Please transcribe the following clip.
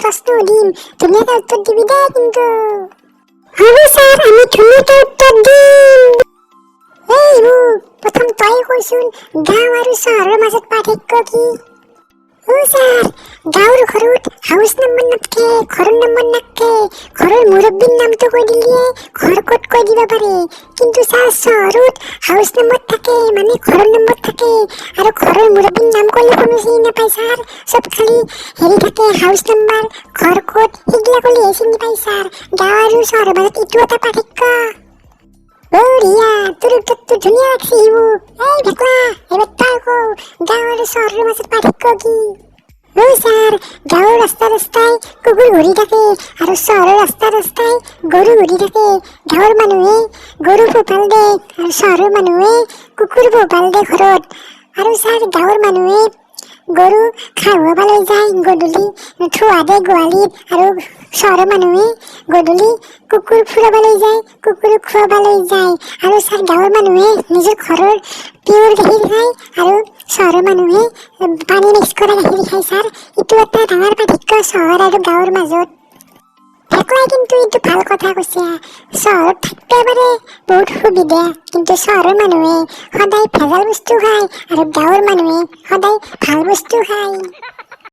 প্ৰশ্ন সুধিম, ধুনীয়াকে উত্তৰ দিবি দেই কিন্তু। হ'ব ছাৰ, আমি ধুনীয়াকে উত্তৰ দিম। এই শিবু, প্ৰথম তই কচোন, গাঁও আৰু চহৰৰ মাজত পাৰ্থক্য কি? অ' ছাৰ, গাঁৱৰ ঘৰত হাউচ নম্বৰ নাথাকে, ঘৰৰ নম্বৰ নাথাকে। ঘৰৰ মুৰব্বীৰ নামটো কৈ দিলে ঘৰ ক'ত কৈ দিব পাৰে। কিন্তু ছাৰ, চহৰত হাউচ নম্বৰ থাকে, মানে ঘৰৰ নম্বৰ থাকে আৰু ঘৰৰ মুৰব্বীৰ নাম ক'লে কোনো চিনি নাপায় ছাৰ। চব খালি হেৰি থাকে, হাউচ নম্বৰ, ঘৰ ক'ত, সেইগিলা ক'লেহে চিনি পায় ছাৰ। গাঁও আৰু চহৰৰ মাজত এইটো এটা পাৰ্থক্য। বঢ়িয়া, তোৰ উত্তৰটো ধুনীয়া লাগছে শিবু। এই ভেকলা, এবাৰ তই কও, গাঁও আৰু চহৰৰ মাজত পাৰ্থক্য কি? অ' ছাৰ, গাঁৱৰ ৰাস্তা ৰাস্তাই কুকুৰ ঘূৰি থাকে আৰু চহৰৰ ৰাস্তা ৰাস্তাই গৰু ঘূৰি থাকে। গাঁৱৰ মানুহে গৰু পোহপাল দিয়ে আৰু চহৰৰ মানুহে কুকুৰ পোহপাল দিয়ে ঘৰত। আৰু ছাৰ, গাঁৱৰ মানুহে গৰু ঘাঁহ লৈ যায়, গধূলি থোৱা দে গোহালিত আৰু চহৰৰ মানুহে গধূলি কুকুৰ ফুৰাবলৈ যায়, কুকুৰক খুৱাবলৈ যায়। আৰু ছাৰ, গাঁৱৰ মানুহে নিজৰ ঘৰৰ পিয়ৰ গাখীৰ খায় আৰু চহৰৰ মানুহে পানী মিক্স কৰা গাখীৰ খায়। ছাৰ, এইটো এটা ডাঙৰ পাৰ্থক্য চহৰ আৰু গাঁৱৰ মাজত। ভেকলাই কিন্তু এইটো ভাল কথা কৈছে। চহৰত থাকিব পাৰে বহুত সুবিধা, কিন্তু চহৰৰ মানুহে সদায় ভেজাল বস্তু খায় আৰু গাঁৱৰ মানুহে সদায় ভাল বস্তু খায়।